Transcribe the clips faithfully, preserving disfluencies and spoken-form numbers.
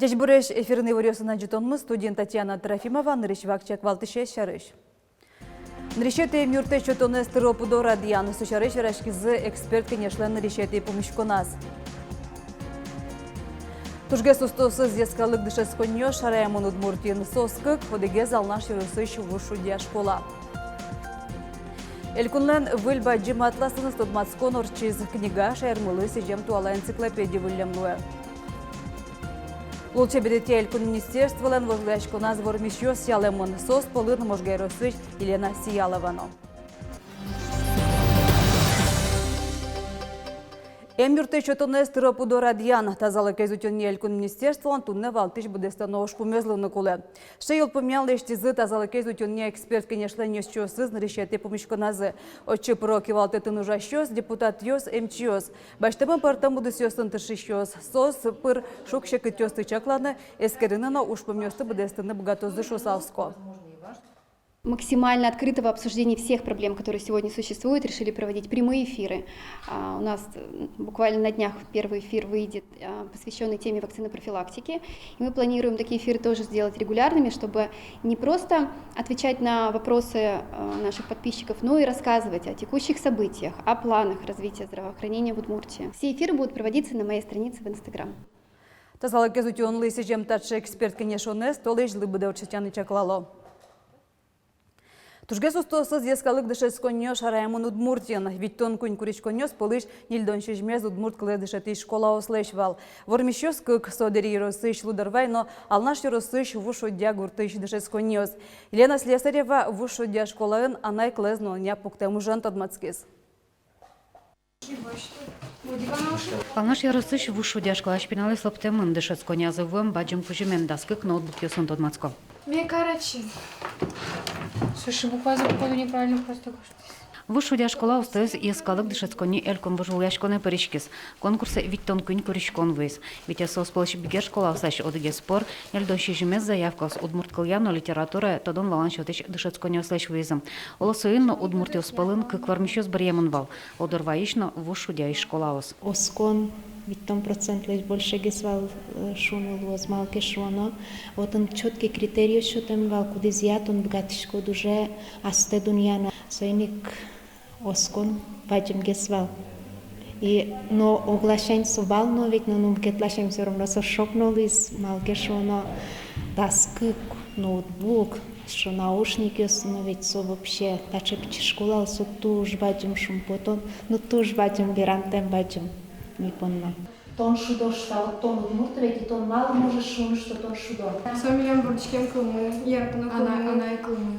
Ӟечбуресь! Эфирын иворъёсын ӝытонмы, студиын Татьяна Трофимова. Нырысь вакчияк валтӥсез сярысь. Нырысетӥ эмъюрттэт сётонэз тыро-пыдо радъян. Со сярысь вераськизы эксперт кенешлэн нырысетӥ пумиськоназ. Тужгес устоосыз йӧскалык дышетсконниос шараямын Удмуртиын. Соос кык, одӥгез Алнаш ёросысь вуж шудья школа. Элькунлэн выль бадӟым атласэныз тодматскон ортчиз. Книга шаермылы сӥзем туала энциклопедия выллем луэ. Лулчеберетъя элькун министерстволэн вожвылъяськоназ вормисьёс ялэмын. Соос пӧлын Можга ёросысь Елена Сиялова но. Эмъюрттэт сётонэз тыро-пыдо радъян. Тазалыкез утёнъя элькун министерстволэн туннэ валтӥсь быдэстоно ужпумез луыны кулэ. Сыӵе йылпумъян лэсьтӥзы тазалыкез утёнъя эксперт кенешлэн ёзчиосыз нырысетӥ пумиськоназы. Отчы пыро кивалтэтын ужасьёс, депутатъёс, эмчиос, басьтэмын пӧртэм удысъёсын тыршисьёс. Соос пыр шуг-секытъёсты чакланы, эскерыны но ужпумъёсты быдэстыны быгатозы шуыса оско. Максимально открытого обсуждения всех проблем, которые сегодня существуют, решили проводить прямые эфиры. А, у нас, э, буквально на днях первый эфир выйдет, а, посвящённый теме вакцинопрофилактики. И мы планируем такие эфиры тоже сделать регулярными, чтобы не просто отвечать на вопросы, э, наших подписчиков, но и рассказывать о текущих событиях, о планах развития здравоохранения в Удмуртии. Все эфиры будут проводиться на моей странице в Instagram. Тазалыкез утёнлы сӥзем таӵе эксперт кенешонэз толэзьлы быдэ ортчытъяны чаклало. Тужгес устоосыз йӧскалык дышетсконниос шараямын Удмуртиын. Витьтон куинь куриськонъёс пӧлысь ньыльдон сизьмез удмурт кылэз дышетӥсь школаослэсь вал. Вормисьёс кык: со Дэри ёросысь Лудорвай но Алнаш ёросысь Вуж Шудья гуртысь дышетсконниос. Елена Слесарева Вуж Шудья школаын анай кылэз нуонъя пуктэм ужен тодматскиз. Алнаш ёросысь Вуж Шудья школаысь пиналъёс лыктэмын. Дышетсконниязы вуэм бадӟым кузьымен, дас кык ноутбукъёсын тодматско. Мне кажется, слушай, буквазы, походу, неправильно просто гожтӥсь. Вуж Шудья школа устоез йӧскалык дышетсконни элькун вожвылъяськонэ пыриськиз. Конкурсэ витьтон куинь куриськон вуиз. Витез соос пӧлысь бигер школаослэсь, одӥгез пӧр, ньыльдон сизьымез заявкаос удмурт кылъя но литературая тодон-валан сётӥсь дышетсконниослэсь вуизы. Оло соин но удмуртъёс пӧлын кык вормисьёс быръемын вал: Лудорвайысь но Вуж Шудьяысь школаос. Оскон витьтон процентлэсь большегес вал, э, шуыны луоз, малы ке шуоно отын чёткий критериос сётэмын вал, кудӥзъя тон быгатӥськод уже астэ дунъяны. Соин ик оскон бадӟымгес вал. И но огласянь со балл но ведь, но, ну, мукет ласянь всё равно со шок но луиз, малы ке шуоно дас кык ноутбук, эшшо наушникъёс, но ведь со вообще таӵе пичи школалы со туж бадӟым шумпотон, ну, туж бадӟым верантэм бадӟым ми понна. Тон шудо, что вот тон удмурт ведь, и тон мало можешь шуыны, что тон шудо. Со милям вордӥськем кылмы, яратоно кылмы. Анай кылмы.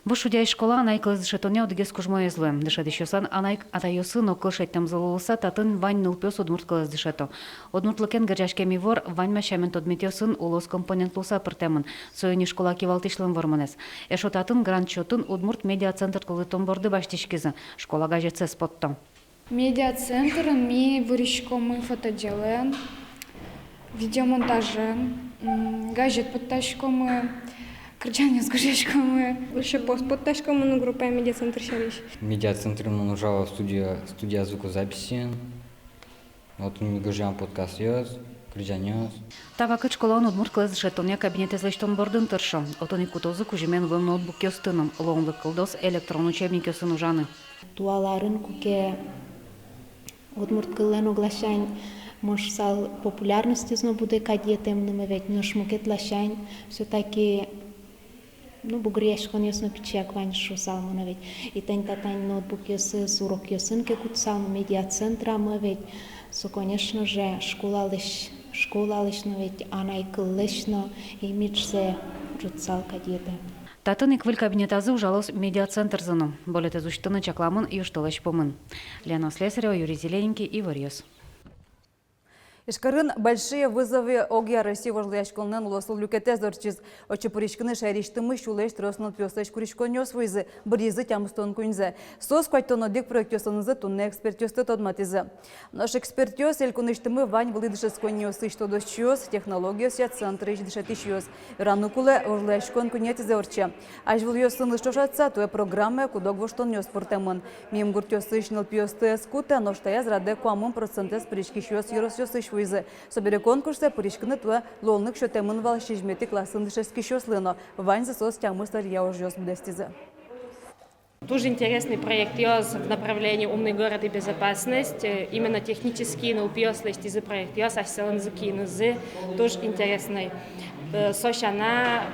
Вуж Шудьяысь школа анай кылэз дышетонъя одӥгез кужмоез луэ. Дышетӥсьёслэн анай-атайёссы но кыл шедьтэмзы луыса, татын вань нылпиос удмурт кылэз дышето. Удмуртлыкен герӟаськем ивор ваньмаз сямен тодметъёсын улос компонент луыса пыртэмын. Соин ик школа кивалтӥсьлэн вормонэз. Эшшо татын грант чотын удмурт медиацентр кылдытон борды басьтӥськизы. Школа газетсэс потто. Медиацентрын ми выриськомы фотоделаен, видеомонтажен, м, газет поттаськомы, кырӟанъёс гожъяськомы. Эшшо пост поттаськомы, ну, группаен медиацентр сярысь. Медиацентрын мон ужало студия, студия звукозаписи. Отын ми гожъям подкастъёс, кырӟанъёс. Та вакыт школаын удмурт кылэз дышетонъя кабинетэз лэсьтон бордын тыршо. Отын ик кутозы кузьымен вуэм ноутбукъёсты но, луонлык кылдоз электрон учебникъёсын ужаны. Туала арын куке удмурт кыллэн огласянь, мон шуысал, популярностез но будэ кадь йӧтэмын ведь, нош мукет ласянь всё-таки, ну, бугыръяськонъёс но пичияк вань шуысал мон ведь. И тани татань ноутбукъёсыз урокъёсын ке кутысал, медиацентрамы ведь, со, конечно же, школалэсь, школалэсь но ведь, анай кыллэсь но имиджзэ ӝутсал кадь йӧтэ. Татын ик выль кабинетазы ужалоз медиацентрзы но. Болетэз усьтыны чакламын южтолэзь пумын. Лена Слесарева, Юрий Зелененький, «Иворъёс». Ижкарын «Большие вызовы» огъя Россия вожвылъяськонлэн улосвыл люкетэз ортчиз. Отчы пыриськыны шаерысьтымы сюлэсь трос нылпиослэсь куриськонъёс вуизы, быръизы тямыстон куиньзэ. Соос куатьтон одӥг проектъёсынызы туннэ экспертъёсты тодматӥзы. Нош экспертъёс — элькунысьтымы вань вылӥ дышетсконниосысь тодосчиос, технологиосъя центрысь дышетӥсьёс. Вераны кулэ, вожвылъяськон куинетӥзэ ортче. Азьвылъёсын ӵошатыса, туэ программае куд-ог воштонъёс пыртэмын. Мимгуртъёсысь нылпиосты ӧз кутэ, нош таяз радэ куамын процентэз пыриськисьёс ёросъёсысь вуизы. Собере конкурсэ пыриськыны туэ луонлык сётэмын вал сизьыметӥ классын дышетскисьёслы но. Ваньзы соос тямыс ӧръя ужъёс быдэстӥзы. Туж интересный проектъёс в направлении «Умный город и безопасность». Э, именно технический нылпиос лэсьтӥзы проектъёс, асьсэлэн киынызы туж интересный. Э, со сяна,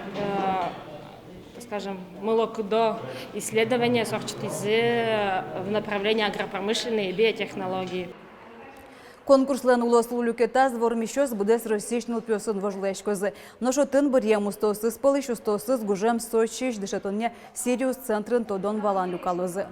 э, скажем, мылокыдо исследованиос ортчытӥзы в направлении агропромышленной и биотехнологии. Конкурслэн улосвыл люкетаз вормисьёс быдэс Россиысь нылпиосын вожвылъяськозы. Нош отын быръем устоосыз пӧлысь устоосыз гужем Сочиысь дышетонъя «Сириус» центрын тодон-валан люкалозы.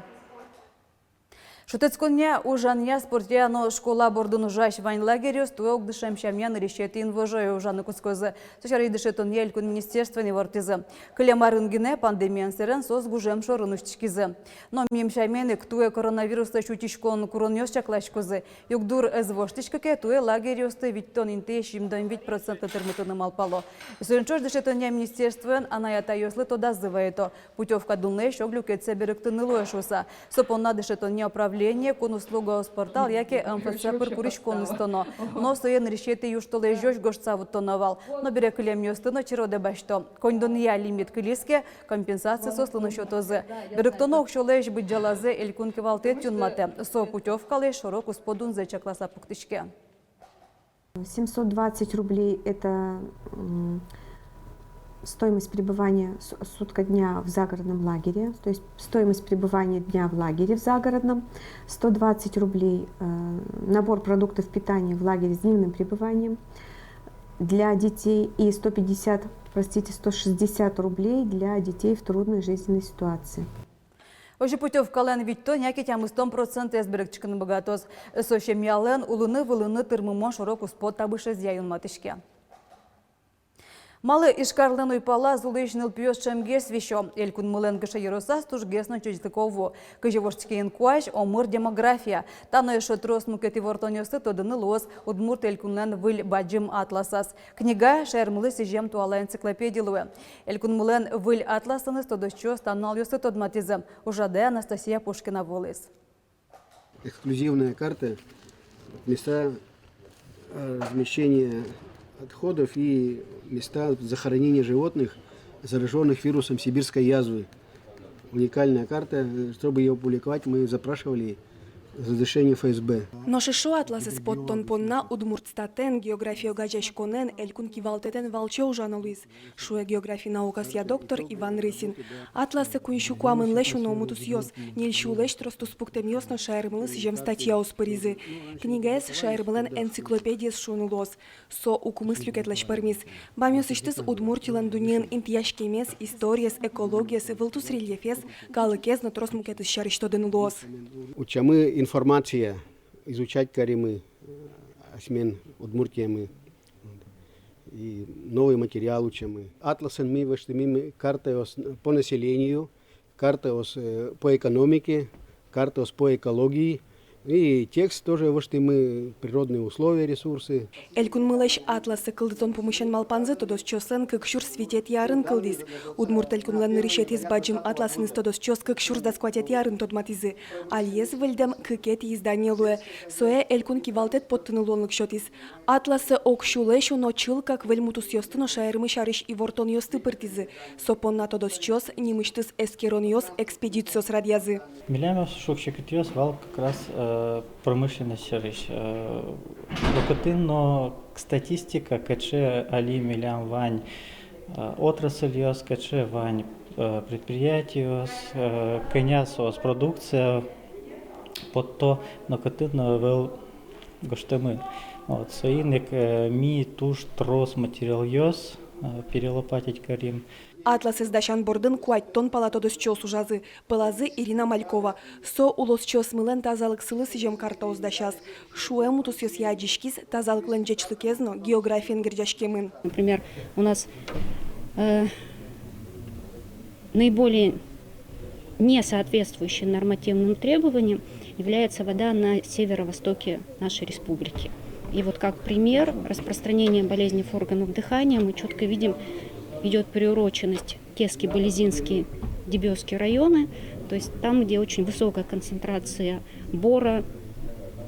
Шутэтсконъя, ужанъя, спортъя но школа бордын ужась вань лагерьёс туэ ук дышем сямъя нырысетӥ инвожое ужаны кутскозы. Со сярысь дышетонъя элькун министерствоын ивортӥзы. Кылем арын гинэ, пандемиен сэрен, соос гужем шорын усьтӥськизы. Но милям сямен ик, туэ коронавируслэсь утиськон куронъёс чакласькозы. Югдур ӧз воштӥськы ке, туэ лагерьёсты витьтон интыысь сизьымдон вить процентлы тырмытыны малпало. Соин ӵош дышетонъя министерствоын анай-атайёслы тодазы вайыто: путёвка дунлэсь ог люкетсэ берыктыны луэ шуыса. Со понна дышетонъя управление кун услугаос портал яке МФЦ пыр куриськон ыстоно. Но сое нырысетӥ южтолэзёзь гожтыса вуттоно вал. Но бере кылемъёсты но черодэ басьто. Коньдонъя лимит кылиз ке, компенсация соослы но сётозы. Берыктоно уксёлэсь быдӟалазэ элькун кивалтэт юнматэ. Со путёвкалэсь шоро-куспо дунзэ чакласа пуктӥське. Семьсот двадцать рублей — это, м, стоимость пребывания с-, сутка дня в загородном лагере, то есть стоимость пребывания дня в лагере в загородном, сто двадцать рублей, э, набор продуктов питания в лагере с дневным пребыванием для детей и сто пятьдесят, простите, сто шестьдесят рублей для детей в трудной жизненной ситуации. Озьы путёвкалэн витьтон яке тямыстон процентэз берыктӥськыны быгатоз. Со семьялэн улыны-вылыны тырмымон шоро-куспо табышезъя юнматӥське. Малы Ижкарлэн уйпалаз улӥсь нылпиос ӵемгес висё? Элькунмылэн кыӵе ёросаз тужгес но ӟечлыко вуо? Кызьы воштӥське инкуазь, омыр демография? Та но эшшо трос мукет ивортонъёсты тодыны луоз Удмурт Элькунлэн выль бадӟым атласаз. Книга шаермылы сӥзем туала энциклопедия луэ. Элькунмылэн выль атласэныз тодосчиос та нуналъёсы тодматӥзы. Ужрадэ Анастасия Пушкина вуылӥз. Эксклюзивная карта, места, э, размещения отходов и места захоронения животных, заражённых вирусом сибирской язвы. Уникальная карта. Э, чтобы её опубликовать, мы запрашивали разрешение ФСБ. Нош эшшо атласэз поттон понна Удмуртстатэн, география огазеяськонэн, элькун кивалтэтэн валче ужано луиз, шуэ география наукаосъя доктор Иван Рысин. Атласэ куинь сю куамынлэсь уно мутусъёс, ньыль сюлэсь трос туспуктэмъёс но шаермылы сӥзем статьяос пыризы. Книгаез шаермылэн энциклопедиез шуыны луоз. Со укмыс люкетлэсь пӧрмиз. Бамъёсысьтыз Удмуртилэн дуннеын интыяськемез, историез, экологиез, вылтус рельефез, калыкез но трос мукетыз сярысь тодыны луоз. Утчамы информация, изучать каримы, э, асьмен Удмуртиямы. И новый материал утчамы. Атласын ми воштӥмы картаос по населению, картаос, э, по экономике, картаос по экологии. И текст тоже воштӥмы, природные условия, ресурсы. Элькунмылэсь атласэ кылдытон пумысен малпанзы тодосчиослэн кык сюрс витетӥ арын кылдӥз. Удмурт Элькунлэн нырысетӥез бадӟым атласэныз тодосчиос кык сюрс дас куатетӥ арын тодматӥзы. Алиез выльдэм кыкетӥ издание луэ. Сое элькун кивалтэт поттыны луонлык сётӥз. Атласэ ог сюлэсь уно чылкак выль мутусъёсты но шаермы сярысь ивортонъёсты пыртӥзы. Со понна тодосчиос нимысьтыз эскеронъёс, экспедициос радъязы. Милям шуг-секытъёс вал как раз, э, промышленность сярысь. Э, нокытын но статистика, кыӵе али милям вань, э, отрасльёс, кыӵе вань, э, предприятиос, э, кӧня соос продукция потто, нокытын но ӧвӧл гожтэмын. Вот, соин ик, э, ми туж трос материалъёс, э, перелопатить карим. Атласэз дасян бордын куатьтон пала тодосчиос ужазы, пӧлазы Ирина Малькова. Со улосчиосмылэн тазалыксылы сӥзем картаос дасяз. Шуэм утысъёсъя адӟиськиз тазалыклэн ӟечлыкез но географиен герӟаськемын. Например, у нас, э, наиболее не соответствующей нормативным требованиям является вода на северо-востоке нашей республики. И вот как пример распространения болезней органов дыхания мы чётко видим, идёт приуроченность Кески, Балезинский, Дебёсский районы, то есть там, где очень высокая концентрация бора,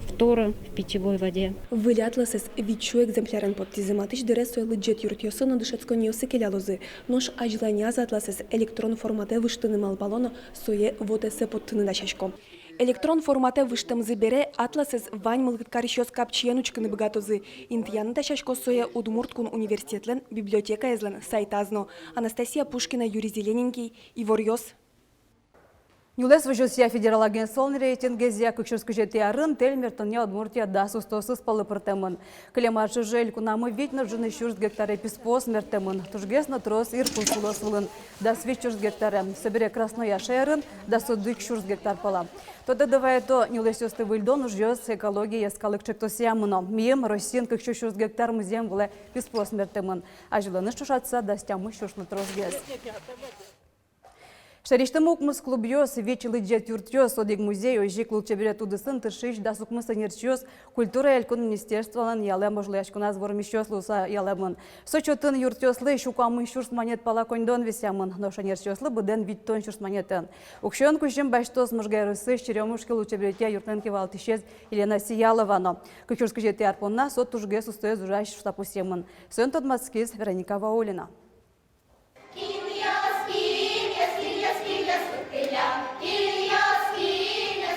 фтора в питьевой воде. Выль атласэз витьсю экземплярен поттӥзы. Матысь дыре сое лыдӟет юртъёсы но дышетсконниосы келялозы. Нош азьланяз атласэз электрон форматэ выжтыны малпало но сое вотэсэ поттыны дасясько. Электрон форматэ выжтэмзы бере атласэз вань мылкыд карисьёс капчиен учкыны быгатозы. Интыяны дасясько сое Удмурт кун университетлэн библиотекаезлэн сайтаз но. Анастасия Пушкина, Юрий Зелененький, «Иворъёс». Нюлэс возёсъя федерал агентстволэн рейтингезъя кык сюрс кызетӥ арын тэль мертонъя Удмуртия дас устоосыз пӧлы пыртэмын. Кылем ар ӵоже элькунамы вить но ӝыны сюрс гектаре писпуос мерттэмын. Тужгес но трос Иркутск улос вылын, дас вить сюрс гектаре. Собере Краснояр шаерын дас одӥг сюрс гектар пала. Тодады вайто, нюлэсъёсты выльдон ужъёс «Экология» йӧскалык ӵектосъя мыно. Миым Россиын кык сю сюрс гектар музъем вылэ писпуос мерттэмын. Азьвылэныз ӵошатыса, дас тямыс сюрслы тросгес. Шаерысьтымы укмыс клубъёс, вить лыдӟет юртъёс, одӥг музей, озьы ик лулчеберет удысын тыршись дас укмыс ӧнерчиос культура элькун министерстволэн ялэм вожвылъяськоназ вормисьёс луыса ялэмын. Со чотын юртъёслы сю куамын сюрс манет пала коньдон висъямын, нош ӧнерчиослы быдэн витьтон сюрс манетэн. Уксёен кузьым басьтоз Можга ёросысь Черёмушки лулчеберетъя юртлэн кивалтӥсез Елена Сиялова но. Кык сюрс кызетӥ ар понна со тужгес устоез ужась шуыса пусъемын. Соин тодматскиз Вероника Ваулина.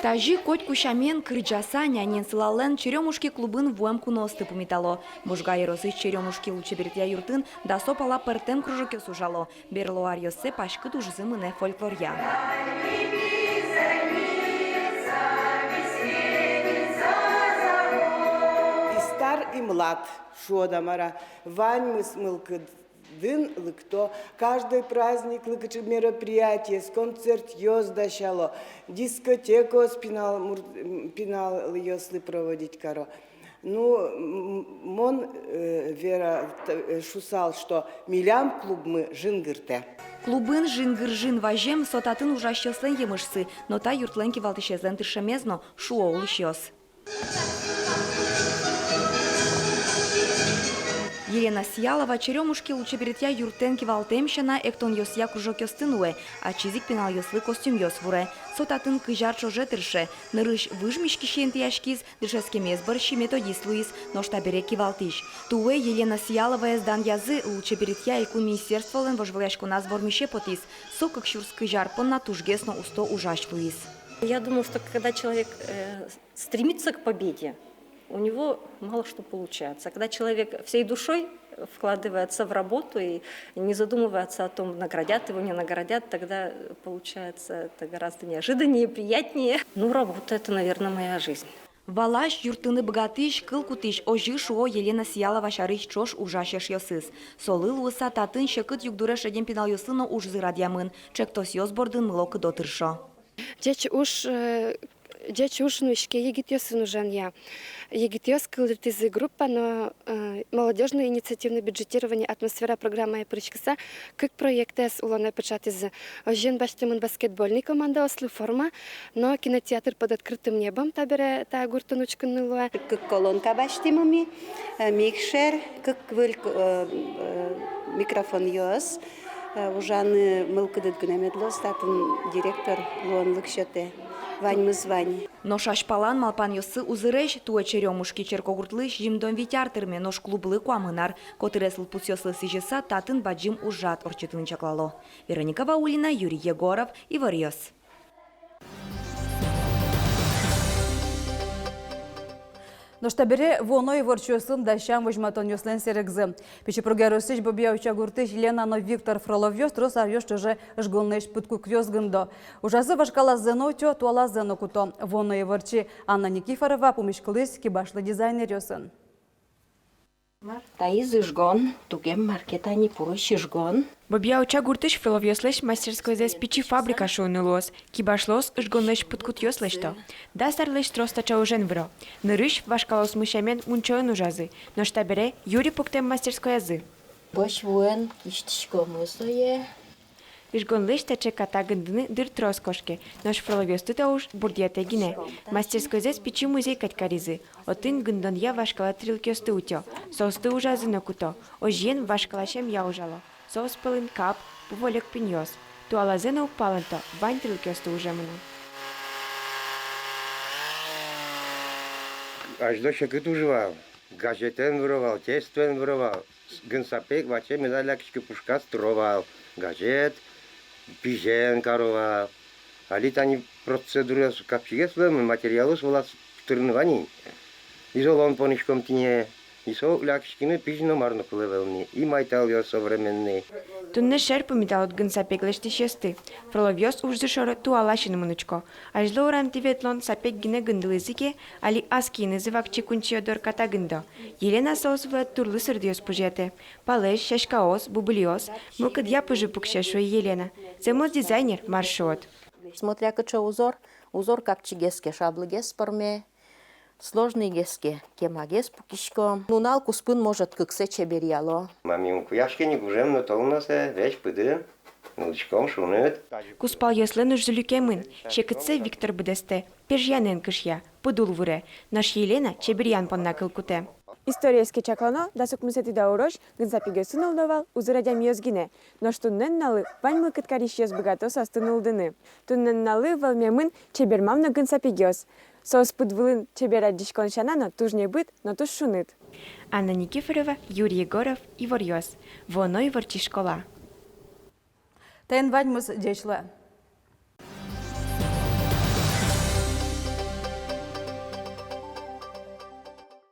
Тазьы котьку сямен кырӟаса, нянен сылаллэн Черёмушки клубын вуэм куноосты пумитало. Можга ёросысь Черёмушки лулчеберетъя юртын дасо пала пӧртэм кружокъёс ужало. Берло аръёссэ паськыт ужзы мынэ фольклоръя. И стар, и млад, шуод-а, мар-а, ваньмыз мылкыд дын лыкто. Каждый праздниклы кыӵе мероприятиос, концертъёс дасяло, дискотекаос пинал мур-, м, пиналъёслы проводить каро. Ну, м, мон, э, вера, т-, э, шусал, что милям клубмы жингыртэ. Клубын жингыр-жин вазем — со татын ужасьёслэн емышсы, но та юртлэн кивалтӥсезлэн тыршемез но, шуо улӥсьёс. Елена Сиялова Черёмушки лулчеберетъя юртэн кивалтэм сяна, эктонъёсъя кружокъёсты нуэ, ачиз ик пиналъёслы костюмъёс вуре. Со татын кызь ар ӵоже тырше. Нырысь выж миськисен интыяськиз, дышетскемез бӧрсьы методист луиз, нош табере кивалтӥсь. Туэ Елена Сияловаез данъязы, лулчеберетъя элькун министерстволэн вожвылъяськоназ вормисе потӥз. Со кык сюрс кызь ар понна тужгес но усто ужась луиз. Я думаю, что когда человек, э, стремится к победе, у него мало что получается. А когда человек всей душой вкладывается в работу и не задумывается о том, наградят его, не наградят, тогда получается это гораздо неожиданнее, приятнее. Ну, работа — это, наверное, моя жизнь. Валась, юрттыны быгатӥсь, кыл кутӥсь, озьы шуо Елена Сиялова сярысь ӵош ужась эшъёсыз. Солы луыса татын секыт югдуре шедем пиналъёслы но ужзы радъямын, ӵектосъёс бордын мылокыдо тыршо. Ӟеч уж, э, ӟеч уж нуиське егитъёсын ужанъя. Егитъёс кылдытӥзы группа но, э, молодёжное инициативное бюджетирование «Атмосфера» программае пыриськыса кык проектэз улонэ пыӵатӥзы. Озьыен, басьтӥмын баскетбольный командаослы форма но кинотеатр «Под открытым небом», табере та гуртын учкыны луэ. Кык колонка басьтӥмы ми, э, микшер, кык выль, э, э, микрофонъёс. Э, ужаны мылкыдыд гинэ мед луоз, татын директор луонлык сётэ. Ваньмыз вань. Нош азьпалан малпанъёссы узыресь. Туэ Черёмушки черкогуртлы сизьымдон вить ар тырме, нош клублы куамын ар. Котырес лыдпусъёслы сӥзьыса, татын бадӟым ужрад ортчытыны чаклало. Вероника Ваулина, Юрий Егоров, «Иворъёс». Нош табере вуоно иворчиосын дасям возьматонъёслэн сэрегзы. Пичи Пурга ёросысь Бобья-Уча гуртысь Лена но Виктор Фроловъёс трос аръёс ӵоже ыжгонлэсь пыдкукъёс гындо. Ужазы вашкалазэ но утё, туалазэ но куто. Вуоно иворчи Анна Никифорова пумиськылӥз кибашлы дизайнеръёсын. Таиз ыжгон, тугем маркета ни пурысь ыжгон. Бобья-Уча гуртысь Фроловъёслэсь мастерскойзэс пичи фабрика шуыны луоз. Кибашлоос ыжгонлэсь пыдкутъёс лэсьто. Дас арлэсь трос таӵе ужен выро. Нырысь вашкалаосмы сямен мунчоын ужазы, нош табере Юри пуктэм мастерскоязы. Бӧсь вуэн кисьтӥськомы сое. Ыжгонлэсь таӵе ката гындыны дыр трос кошке, нош Фроловъёсты та уж бурдъятэ гинэ. Мастерскойзэс пичи музей кадь каризы. Отын гындонъя вашкала тӥрлыкъёсты утё, соосты ужазы но куто. Озьыен, вашкала сямъя ужало. Соос пӧлын кап, пу вольык пиньёс. Туалазэ но уг палэнто, вань тӥрлыкъёсты ужемын. Азьло секыт уж вал, газетэн выро вал, тестэн выро вал. Гын сапег ваче меда лякиськы, пушказ тыро вал, газет, пизен каро вал. Али тани процедураос капчигес луэмын, материалъёс вылаз тырыны вань ини. Изолон понӥськом тӥни, и со лякиськыны пизь но мар но кулэ ӧвӧл ни, и майталъёс современный. Туннэ шер пумиталод гын сапег лэсьтӥсьёсты. Фроловъёс ужзы шоры туала синмын учко. Азьло урамтӥ ветлон сапег гинэ гындылӥзы ке, али ас киынызы вакчи кунчиё дор ката гындо. Елена соос вылэ турлы сырдыос пужъятэ. Палэзь, сяськаос, бубылиос, мылкыдъя пыжы пуксе, шуэ Елена. Зэмос дизайнер, мар шуод. Смотря кыӵе узор, узор капчигес ке, шаблыгес пӧрме, сложныйгес ке, кемагес пукиськом. Нунал куспын, может, кыксэ чеберъяло. Мамим куяшки ни гужем но толносэ, весь пыдын, нылӥськом шуныт. Кузпалъёслэн ужзы люкемын, секытсэ Виктор быдэстэ, пежъянэн кышъя, пыдул вуре, нош Елена чеберъян понна кыл кутэ. Историез ке чаклано, дас укмысэтӥ даурозь гын сапегъёсты нулло вал узыр адямиос гинэ, нош туннэ нуналлы вань мылкыд карисьёс быгато соосты нуллыны. Туннэ нуналлы вӧлмемын чебермам но гын сапегъёс. Соос пыд вылын чебер адӟиськон сяна но туж небыт но туж шуныт. Анна Никифорова, Юрий Егоров, «Иворъёс», вуоно иворчи школа. Тӥни ваньмыз, ӟеч луэ.